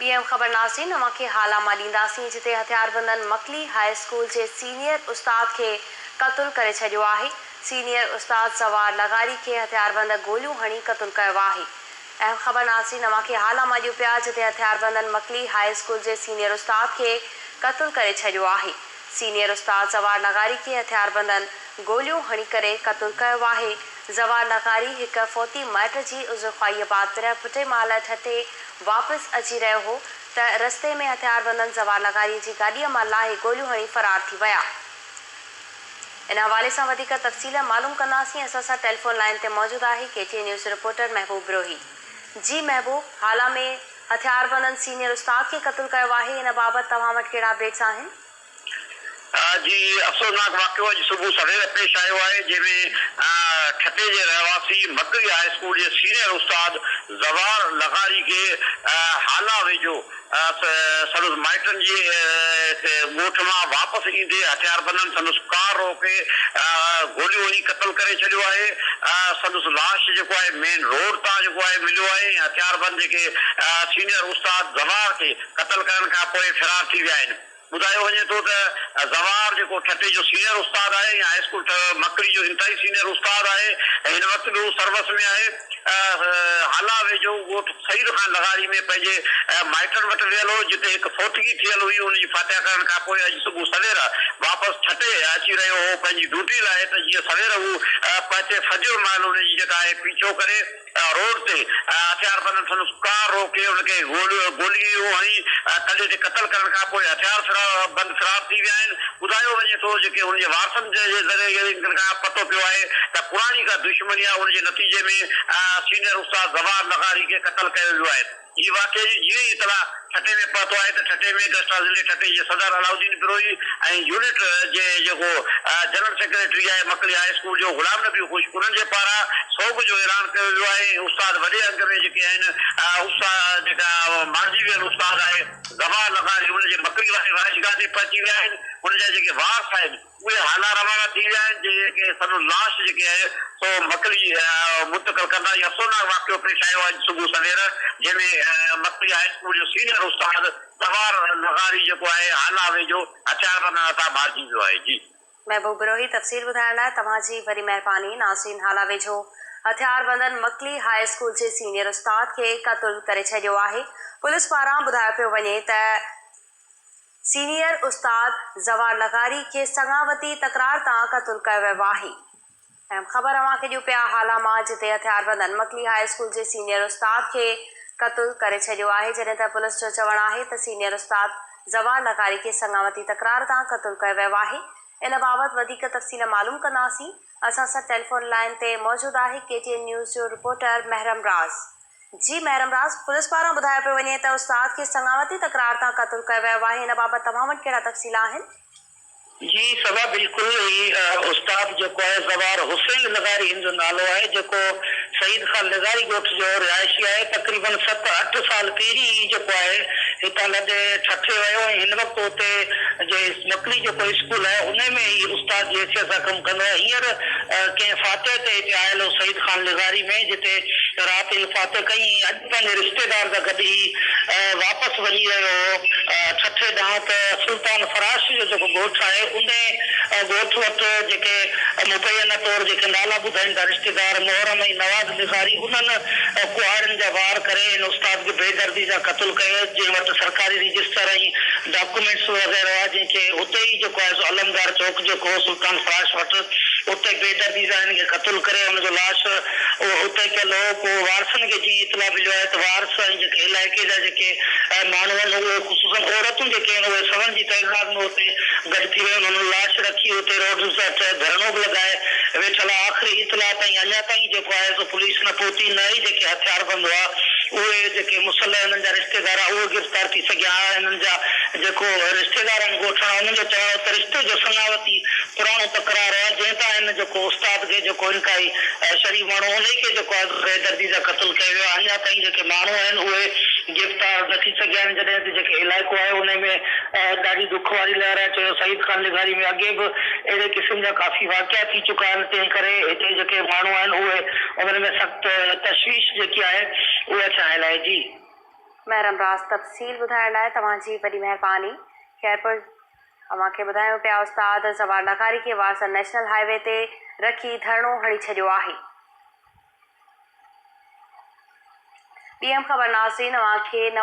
ٻي اهم خبر ناظرين اوهان کي هالا مان ڏينداسين جتي هٿياربندن مڪلي هاء اسڪول جي سينيئر استاد کي قتل ڪري ڇڏيو آهي سينيئر استاد زوار لغاري کي هٿياربند گوليون هڻي قتل ڪيو آهي اهم خبر ناظرين اوهان کي هالا مان ڏيون پيا جتي هٿياربندن مڪلي هاء اسڪول جي سينيئر استاد کي قتل ڪري ڇڏيو آهي سينيئر استاد زوار لغاري کي هٿياربندن گوليون هڻي ڪري قتل ڪيو آهي. زوار لغاري هڪ فوتي مائٽ جي عذرخواهيء بعد پرهه ڦٽي مهل ٺٽي واپس اچي رهيو هو ته رستي ۾ هٿياربندن زوار لغاري جي گاڏيء مان لاهي گوليون هڻي فرار ٿي ويا. ان حوالي سان وڌيڪ تفصيل معلوم ڪنداسين اسان سان ٽيليفون لائين تي موجود آهي K T N news reporter Mehboob Brohi. جي محبوب، هالا ۾ هٿياربندن سينيئر استاد کي قتل ڪيو آهي ان بابت توهان وٽ ڪهڙا اپڊيٽس آهن؟ جي افسوسناڪ واقعو اڄ صبح سوير پيش آيو آهي جنهن ۾ ٺٽي جي رهواسي مڪلي هاء اسڪول جي سينيئر استاد زوار لغاري کي هالا ويجهو سندس مائٽن جي ڳوٺ مان واپس ايندي هٿياربندن سندس ڪار روڪي گوليون هڻي قتل ڪري ڇڏيو آهي سندس لاش جيڪو آهي مين روڊ تان جيڪو آهي مليو آهي ۽ هٿياربند جيڪي سينيئر استاد زوار کي قتل ڪرڻ کان پوء فرار ٿي ويا آهن. ٻڌايو وڃي ٿو ته زوار جيڪو ٺٽي جو سينئر استاد آهي ۽ هاء اسڪول مڪلي جو انتهائي سينئر استاد آهي ۽ هن وقت به هو سروس ۾ آهي. هالا ويجهو ڳوٺ سعيد خان لغاري ۾ پنهنجي مائٽن وٽ ويل هو جتي هڪ فوتگي ٿيل هئي ان جي فاتحه ڪرڻ کانپوء اڄ صبح سوير واپس ٺٽي اچي رهيو هو پنهنجي ڊيوٽي لاء ته جيئن سوير هو پهچي فجر مهل ان جي جيڪا آهي پيڇو ڪري روڊ تي هٿياربندن سندس ڪار روڪي ان کي گوليون هڻي ڪلهي تي قتل ڪرڻ کانپوء هٿيار بند فرار ٿي ويا آهن. ٻڌايو وڃي ٿو جيڪي هن جي وارثن جي ذريعي کان پتو پيو آهي ته پراڻي ڪا دشمني آهي ان جي نتيجي ۾ سينيئر استاد زوار لغاري کي قتل ڪيو ويو آهي. هي واقعي جي جيئن ئي اطلاع ٺٽي ۾ پهتو آهي ته ٺٽي ۾ گسٽا ضلعي ٺٽي جي صدر علاؤالدين بروهي ۽ يونٽ جي جيڪو جنرل سيڪريٽري آهي مڪلي هاء اسڪول جو غلام نبي خشڪ انهن جي پاران سوڳ جو اعلان ڪيو ويو آهي ۽ استاد وڏي انگ ۾ جيڪي آهن استاد جيڪا مارجي ويل استاد آهي زوار لغاري ان جي مڪلي واري رهائشگاهه تي پهچي ويا آهن ان جا جيڪي وارث آهن اهي هالا روانا ٿي ويا آهن جيڪي سندن لاش جيڪي آهي سو مڪلي منتقل ڪندا. هي افسوسناڪ واقعو پيش آيو اڄ صبح سوير جنهن ۾ مڪلي هاء اسڪول جو سينئر استاد زوار لغاري جيڪو آهي هالا ويجهو هٿياربندن هٿان مارجي ويو آهي. جي. محبوب بروهي تفصيل ٻڌائڻ لاء توهان جي وڏي مهرباني ناظرين هالا ويجهو هٿياربندن مڪلي هاء اسڪول جي سينئر استاد کي قتل ڪري ڇڏيو آهي پوليس پاران ٻڌايو پيو وڃي ته سينيئر استاد زوار لغاري کي سڱاوتي تڪرار تان قتل ڪيو ويو آهي. اهم خبر اوهان کي ڏيون پيا هالا مان جتي هٿياربندن مڪلي هاء اسڪول جي سينيئر استاد کي قتل ڪري ڇڏيو آهي جڏهن ته پوليس جو چوڻ آهي ته سينيئر استاد زوار لغاري کي سڱاوتي تڪرار تان قتل ڪيو ويو آهي ان بابت وڌيڪ تفصيل معلوم ڪنداسين اسان سان ٽيليفون لائين تي موجود آهي ڪي ٽي اين نيوز جو رپورٽر محرم راز. جي محرم راز، پوليس پاران ٻڌايو پيو وڃي ته استاد کي سڱاوتي تڪرار تان قتل ڪيو ويو آهي، ان بابت توهان وٽ ڪهڙا تفصيل آهن؟ جي صبا بلڪل هي استاد جيڪو آهي زوار حسين لغاري هن جو نالو آهي جيڪو سعيد خان لغاري ڳوٺ جو رهائشي آهي تقريبن ست اٺ سال پهرين هي جيڪو آهي هتان لڏي ٺٽي ويو ۽ هن وقت اتي جي مڪلي جيڪو اسڪول آهي انهي ۾ هي استاد جي حيثيت سان ڪم ڪندو آهي هينئر ڪنهن فاتح تي هتي آيل هو سعيد خان لغاري ۾ جتي رات هن فاتح ڪئي ۽ اڄ پنهنجي رشتيدار سان گڏ هي واپس وڃي رهيو هو ٺٽي ڏانهن ته سلطان فراش جو جيڪو ڳوٺ آهي انهي ڳوٺ وٽ جيڪي مبينا طور جيڪي نالا ٻڌائين ٿا رشتيدار محرم ۽ نواز لغاري انهن ڪهاڙين جا وار ڪري هن استاد کي بيدردي سان قتل ڪيو جنهن وٽ سرڪاري رجسٽر ۽ ڊاڪومينٽس وغيره هئا جنهن کي اتي ئي جيڪو آهي سو علمدار چوڪ جيڪو هو سلطان فراش وٽ اتي بيدردي سان هن کي قتل ڪري ان جو لاش اتي پيل هو پوء وارثن کي جيئن اطلاع مليو آهي ته وارث ۽ جيڪي علائقي جا جيڪي ماڻهو آهن اهي خصوصن عورتون جيڪي آهن اهي سون جي تعداد ۾ اتي گڏ ٿي ويون آهن انهن لاش رکي اتي روڊ وٽ ڌرڻو به لڳائي ويٺل آهي آخري اطلاع تائين اڃا تائين جيڪو آهي سو پوليس نه پهتي نه ئي جيڪي هٿياربند هئا اهي جيڪي مسلح انهن جا رشتيدار هئا اهي گرفتار ٿي سگهيا ها انهن جا جيڪو رشتيدار آهن ڳوٺاڻا انهن جو چوڻ هو ته رشتي جو سڱاوتي پراڻو تڪرار آهي جنهن تان هن جيڪو استاد کي جيڪو انتهائي شريف ماڻهو انهي کي جيڪو آهي سو بيدردي سان قتل ڪيو ويو آهي اڃا تائين جيڪي ماڻهو آهن اهي گرفتار نه ٿي سگهيا آهن جڏهن ته جيڪي علائقو آهي انهي ۾ ڏاڍي ڏک واري لهر آهي چيو سعيد خان لغاري ۾ اڳي به اهڙي قسم جا ڪافي واقعا ٿي چڪا آهن تنهن ڪري هتي جيڪي ماڻهو آهن اهي انهن ۾ سخت تشويش جيڪي آهي اها ڇانيل آهي جي. محرم راز تفصيل ٻڌائڻ لاء توهان جي وڏي مهرباني. خيرپور اوهان کي ٻڌايون پيا استاد زوار لغاري کي وارثن نيشنل هاء وي تي رکي ڌرڻو هڻي ڇڏيو آهي. ٻي اهم خبر ناظرين اوهان کي نواز.